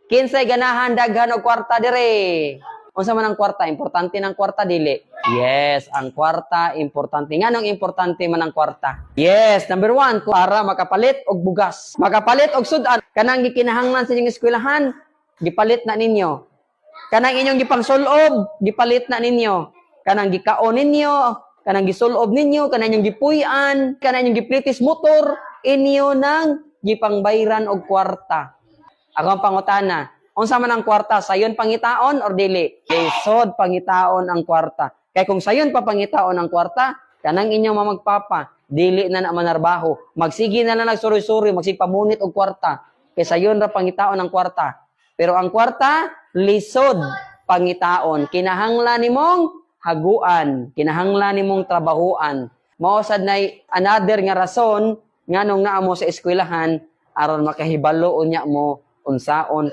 Kinsay ganahan daghan og kwarta dire? Unsa man ang kwarta? Importante ng kwarta, dili? Yes, ang kwarta importante. Nganong importante man ang kwarta? Yes, number one, para makapalit og bugas. Makapalit og sudan. Kanang gikinahanglan sa inyong eskwelahan, gipalit na ninyo. Kanang inyong gipangsulob, gipalit na ninyo. Kanang gikaon ninyo, kanang gisulob ninyo, kanang inyong gipuy-an, kanang inyong giplitis motor, inyo nang gipangbayran og kwarta. Ako ang pangutana, unsa man ang kwarta, sayon pangitaon or dili? Lisod pangitaon ang kwarta. Kay kung sayon pa pangitaon ang kwarta, kanang inyong mamagpapa, dili na na manarbaho. Magsige na lang nagsuroy-suroy, magsige pamunit og kwarta. Kay sayon ra pangitaon ang kwarta. Pero ang kwarta, lisod pangitaon. Kinahanglan nimong haguan, kinahanglan nimong trabahuan. Mao sad nay another nga rason nganong naa mo sa eskwelahan, aron makahibalo unya mo unsaon